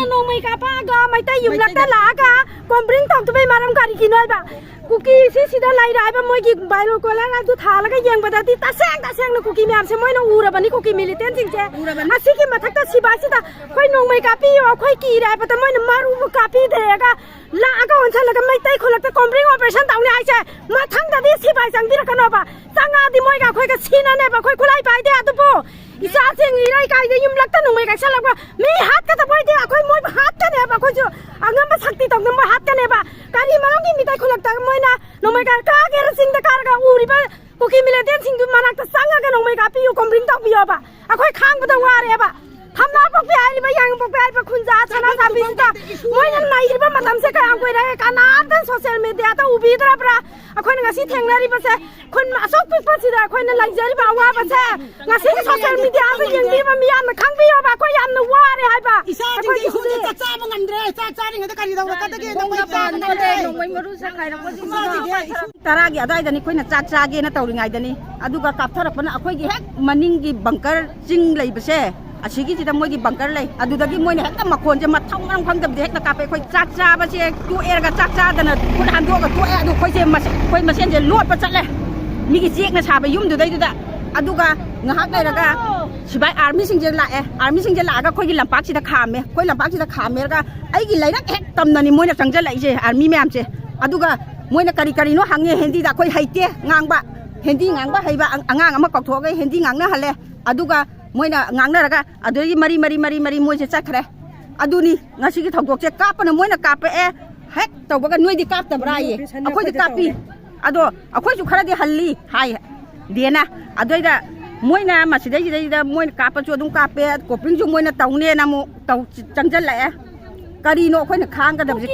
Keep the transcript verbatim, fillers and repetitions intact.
ꯅꯣꯡꯃꯩ ꯀꯥꯞꯄꯛꯑꯒ ꯃꯩꯇꯩ ꯌꯨꯝꯂꯛꯇ ꯂꯥꯛꯑꯒ ꯀꯣꯝꯕ꯭ꯔꯤꯡ ꯇꯧꯗꯕꯩ ꯃꯔꯝ ꯀꯔꯤꯒꯤꯅꯣ ꯍꯥꯏꯕ? ꯀꯨꯀꯤꯁꯤ ꯁꯤꯗ ꯂꯩꯔꯦ ꯍꯥꯏꯕ ꯃꯣꯏꯒꯤ ꯕꯥꯏꯂꯣꯀꯣꯂꯔ ꯑꯗꯨ ꯊꯥꯜꯂꯒ ꯌꯦꯡꯕꯗꯗꯤ ꯇꯁꯦꯡ ꯇꯁꯦꯡꯅ ꯀꯨꯀꯤ ꯃꯌꯥꯝꯁꯦ ꯃꯣꯏꯅ ꯎꯔꯕꯅꯤ, ꯀꯨꯀꯤ ꯃꯤꯂꯤꯇꯦꯟꯁꯤꯡꯁꯦ꯫ ꯎꯔꯕꯅꯤ꯫ ꯑꯁꯤꯒꯤ ꯃꯊꯛꯇ ꯁꯤꯕꯥꯏꯁꯤꯗ ꯑꯩꯈꯣꯏ ꯅꯣꯡꯃꯩ ꯀꯥꯞꯄꯤꯌꯣ, ꯑꯩꯈꯣꯏ ꯀꯤꯔꯦ ꯍꯥꯏꯕꯗ ꯃꯣꯏꯅ ꯃꯔꯨꯕꯨ ꯀꯥꯞꯄꯤꯗ꯭ꯔꯦꯒ ꯂꯥꯛꯑꯒ ꯑꯣꯟꯁꯜꯂꯒ ꯃꯩꯇꯩ ꯈꯨꯜꯂꯛꯇ ꯀꯣꯝꯕ꯭ꯔꯤꯡ ꯑꯣꯄꯔꯦꯁꯟ ꯇꯧꯅꯤ ꯍꯥꯏꯁꯦ꯫ ꯃꯊꯪꯗꯗꯤ ꯁꯤꯕꯥꯏ ꯆꯪꯕꯤꯔꯛꯀꯅꯣꯕ꯫ ꯆꯪꯉꯛꯑꯗꯤ ꯃꯣꯏꯒ ꯑꯩꯈꯣꯏꯒ ꯁꯤꯅꯅꯦꯕ꯫ ꯑꯩꯈꯣꯏ ꯈꯨꯠꯂꯥꯏ ꯄꯥꯏꯗꯦ, ꯑꯗꯨꯕꯨ ꯏꯆꯥꯁꯤꯡ ꯏꯔꯩꯀꯥꯏꯗ ꯌꯨꯝꯂꯛꯇ ꯅꯣꯡꯃꯩ ꯀꯥꯏꯁꯜꯂꯛꯄ ꯃꯤ ꯍꯥꯠꯀꯗꯕ ꯑꯣꯏꯗꯤ ꯑꯩꯈꯣꯏ ꯃꯣꯏꯕꯨ ꯍꯥꯠꯀꯅꯦꯕ꯫ ꯑꯩꯈꯣꯏꯁꯨ ꯑꯉꯝꯕ ꯁꯛꯇꯤ ꯇꯧꯗꯅ ꯃꯣꯏ ꯍꯥꯠꯀꯅꯦꯕ꯫ ꯀꯔꯤ ꯃꯔꯝꯒꯤ ꯃꯤꯇꯩ ꯈꯨꯜꯂꯛꯇ ꯃꯣꯏꯅ ꯅꯣꯡꯃꯩ ꯀꯥ-, ꯀꯥꯒꯦꯔꯥ ꯆꯤꯡꯗ ꯀꯥꯔꯒ ꯎꯔꯤꯕ ꯀꯨꯀꯤ ꯃꯤꯂꯤꯇꯦꯟꯁꯤꯡꯗꯨ ꯃꯅꯥꯛꯇ ꯆꯪꯉꯒ ꯅꯣꯡꯃꯩ ꯀꯥꯞꯄꯤꯌꯨ, ꯀꯣꯝꯕ꯭ꯔꯤꯡ ꯇꯧꯕꯤꯌꯣꯕ꯫ ꯑꯩꯈꯣꯏ ꯈꯥꯡꯕꯗ ꯋꯥꯔꯦꯕ꯫ ꯊꯝꯅꯥꯄꯣꯛꯄꯤ ꯍꯥꯏꯔꯤꯕ, ꯌꯥꯡꯄꯣꯛꯄꯤ ꯍꯥꯏꯔꯤꯕ ꯈꯨꯟꯖꯥ ꯁꯅꯥ ꯆꯥꯕꯤꯁꯤꯗ ꯃꯣꯏꯅ ꯅꯩꯔꯤꯕ ꯃꯇꯝꯁꯦ ꯀꯌꯥꯝ ꯀꯨꯏꯔꯒꯦ? ꯀꯅꯥꯝꯇ ꯁꯣꯁꯤꯌꯦꯜ ꯃꯦꯗꯤꯌꯥꯗ ꯎꯕꯤꯗ꯭ꯔꯕ꯭ꯔꯥ? ꯑꯩꯈꯣꯏꯅ ꯉꯁꯤ ꯊꯦꯡꯅꯔꯤꯕꯁꯦ, ꯈꯨꯟ ꯑꯁꯨꯛ ꯄꯤꯛꯄꯁꯤꯗ ꯑꯩꯈꯣꯏꯅ ꯂꯩꯖꯔꯤꯕ ꯑꯋꯥꯕꯁꯦ ꯉꯁꯤꯒꯤ ꯁꯣꯁꯤꯌꯦꯜ ꯃꯦꯗꯤꯌꯥꯗ ꯌꯦꯡꯕꯤꯕ ꯃꯤꯌꯥꯝꯅ ꯈꯪꯕꯤꯌꯣꯕ꯫ ꯑꯩꯈꯣꯏ ꯌꯥꯝꯅ ꯋꯥꯔꯦ ꯍꯥꯏꯕ꯫ ꯏꯆꯥꯁꯤꯡꯁꯦ ꯑꯩꯈꯣꯏꯒꯤ ꯁ꯭ꯀꯨꯜꯗ ꯆꯠꯆꯕ ꯉꯝꯗ꯭ꯔꯦ꯫ ꯆꯥꯛ ꯆꯥꯔꯤꯉꯩꯗ ꯀꯔꯤ ꯇꯧꯔꯛꯀꯗꯒꯦ? ꯅꯣꯡꯃꯩ ꯆꯥꯕ ꯉꯝꯗ꯭ꯔꯦ꯫ ꯅꯣꯡꯃꯩ ꯃꯔꯨ ꯆꯠꯈꯥꯏꯔꯛꯄꯁꯤꯡꯁꯤꯅ꯫ ꯇꯔꯥꯒꯤ ꯑꯗꯨꯋꯥꯏꯗꯅꯤ ꯑꯩꯈꯣꯏꯅ ꯆꯥꯛ ꯆꯥꯒꯦꯅ ꯇꯧꯔꯤꯉꯩꯗꯅꯤ꯫ ꯑꯗꯨꯒ ꯀꯥꯞꯊꯔꯛꯄꯅ ꯑꯩꯈꯣꯏꯒꯤ ꯍꯦꯛ ꯃꯅꯤꯡꯒꯤ ꯕꯪꯀꯔ ꯆꯤꯡ ꯂꯩꯕꯁꯦ, ꯑꯁꯤꯒꯤꯁꯤꯗ ꯃꯣꯏꯒꯤ ꯕꯪꯀꯔ ꯂꯩ꯫ ꯑꯗꯨꯗꯒꯤ ꯃꯣꯏꯅ ꯍꯦꯛꯇ ꯃꯈꯣꯟꯁꯦ ꯃꯊꯧ ꯃꯔꯝ ꯈꯪꯗꯕꯗꯤ ꯍꯦꯛꯇ ꯀꯥꯞꯄꯦ꯫ ꯑꯩꯈꯣꯏ ꯆꯥꯛ ꯆꯥꯕꯁꯦ ꯇꯣꯛꯑꯦꯔꯒ ꯆꯥꯛ ꯆꯥꯗꯅ ꯈꯨꯠ ꯍꯥꯝꯗꯣꯛꯑꯒ ꯇꯣꯛꯑꯦ꯫ ꯑꯗꯨ ꯑꯩꯈꯣꯏꯁꯦ ꯃꯁꯦ-, ꯑꯩꯈꯣꯏ ꯃꯁꯦꯟꯁꯦ ꯂꯣꯠꯄ ꯆꯠꯂꯦ ꯃꯤꯒꯤ ꯆꯦꯛꯅ ꯁꯥꯕ ꯌꯨꯝꯗꯨꯗꯩꯗꯨꯗ꯫ ꯑꯗꯨꯒ ꯉꯥꯏꯍꯥꯛ ꯂꯩꯔꯒ ꯁꯤꯕꯥꯏ ꯑꯥꯔꯃꯤꯁꯤꯡꯁꯦ ꯂꯥꯛꯑꯦ꯫ ꯑꯥꯔꯃꯤꯁꯤꯡꯁꯦ ꯂꯥꯛꯑꯒ ꯑꯩꯈꯣꯏꯒꯤ ꯂꯝꯄꯥꯛꯁꯤꯗ ꯈꯥꯝꯃꯦ꯫ ꯑꯩꯈꯣꯏ ꯂꯝꯄꯥꯛꯁꯤꯗ ꯈꯥꯝꯃꯦꯔꯒ ꯑꯩꯒꯤ ꯂꯩꯔꯛ ꯍꯦꯛ ꯇꯝꯅꯅꯤ ꯃꯣꯏꯅ ꯆꯪꯁꯤꯜꯂꯛꯏꯁꯦ, ꯑꯥꯔꯃꯤ ꯃꯌꯥꯝꯁꯦ꯫ ꯑꯗꯨꯒ ꯃꯣꯏꯅ ꯀꯔꯤ ꯀꯔꯤꯅꯣ ꯍꯪꯉꯦ ꯍꯤꯟꯗꯤꯗ꯫ ꯑꯩꯈꯣꯏ ꯍꯩꯇꯦ ꯉꯥꯡꯕ꯫ ꯍꯤꯟꯗꯤ ꯉꯥꯡꯕ ꯍꯩꯕ ꯑꯉ-, ꯑꯉꯥꯡ ꯑꯃ ꯀꯧꯊꯣꯛꯑꯒ ꯍꯤꯟꯗꯤ ꯉꯥꯡꯅꯍꯜꯂꯦ꯫ ꯑꯗꯨꯒ ꯃꯣꯏꯅ ꯉꯥꯡꯅꯔꯒ ꯑꯗꯨꯗꯒꯤ ꯃꯔꯤ, ꯃꯔꯤ, ꯃꯔꯤ, ꯃꯔꯤ ꯃꯣꯏꯁꯦ ꯆꯠꯈ꯭ꯔꯦ꯫ ꯑꯗꯨꯅꯤ ꯉꯁꯤꯒꯤ ꯊꯧꯗꯣꯛꯁꯦ꯫ ꯀꯥꯞꯄꯅ ꯃꯣꯏꯅ ꯀꯥꯞꯄꯛꯑꯦ꯫ ꯍꯦꯛ ꯇꯧꯕꯒ "ꯅꯣꯏꯗꯤ ꯀꯥꯞꯇꯕ꯭ꯔꯥ?" ꯍꯥꯏꯌꯦ꯫ "ꯑꯩꯈꯣꯏꯗꯤ ꯀꯥꯞꯄꯤ꯫ ꯑꯗꯣ ꯑꯩꯈꯣꯏꯁꯨ ꯈꯔꯗꯤ ꯍꯜꯂꯤ" ꯍꯥꯏ ꯗꯦꯅ꯫ ꯑꯗꯨꯏꯗ ꯃꯣꯏꯅ ꯃꯁꯤꯗꯩꯁꯤꯗꯩꯗ ꯃꯣꯏꯅ ꯀꯥꯞꯄꯁꯨ ꯑꯗꯨꯝ ꯀꯥꯞꯄꯦ, ꯀꯣꯄꯤꯡꯁꯨ ꯃꯣꯏꯅ ꯇꯧꯅꯦꯅ ꯑꯃꯨꯛ ꯇꯧ-, ꯆꯪꯁꯤꯜꯂꯛꯑꯦ꯫ ꯀꯔꯤꯅꯣ ꯑꯩꯈꯣꯏꯅ ꯈꯥꯡꯒꯗꯕꯁꯦ?